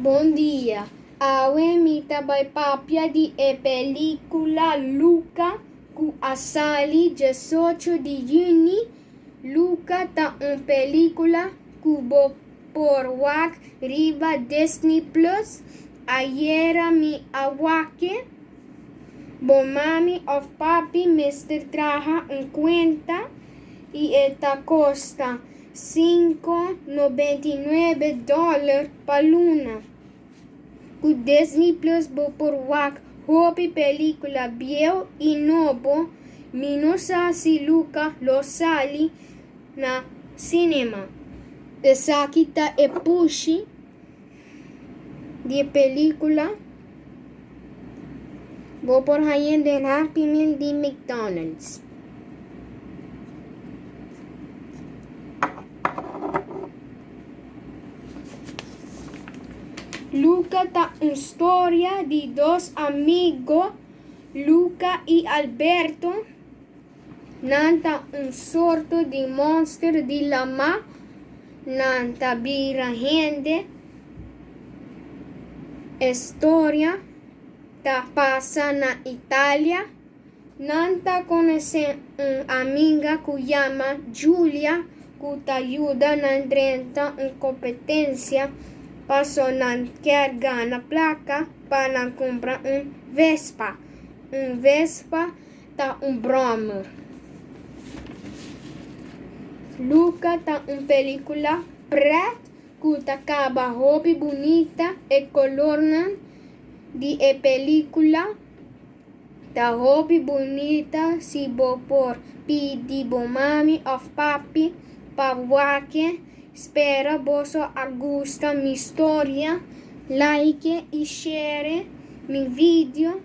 Bon dia. Awe mi ta bai papia di e pelíkula Luca ku a sali 18 di yüni. Luca ta un pelíkula ku bo por wak riba Disney Plus. Ayera mi a wak e. Bo mami òf papi mester traha un kuenta i e ta kosta 5,99 dòler pa luna. Ku Disney Plus bo por wak hopi pelíkula bieu i nobo. Mi no sa si Luca lo sali na sinema. Esaki ta e pushi di e pelíkula. Bo por hañ'é den Happy Meal di McDonald's. Luca ta un storia di dos amigo, Luca i Alberto. Nan ta un sorto di monster di lamá. Nan ta bira hende. E storia ta pasa na Italia. Nan ta konosé un amiga ku yama Julia ku ta yuda nan drenta un kompetensia paso nan kier gana plaka pa nan kumpra un Vespa. Un Vespa ta un bròmer. Luca ta un pelíkula prèt ku ta kaba hopi bunita. E kolornan di e pelíkula ta hopi bunita. Si bo por pidi bo mami òf papi pa wak e. Spera boso a gusta mi storia. Like i share mi video.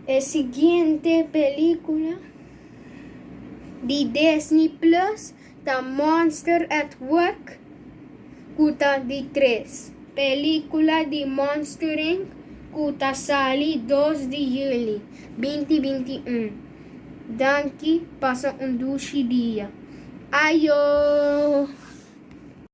E siguiente pelíkula di Disney Plus ta Monster at Work, ku ta di tres pelíkula di Monster Inc. Ku ta sali 2 di yüli 2021. Danki, pasa un dushi dia. Ayo!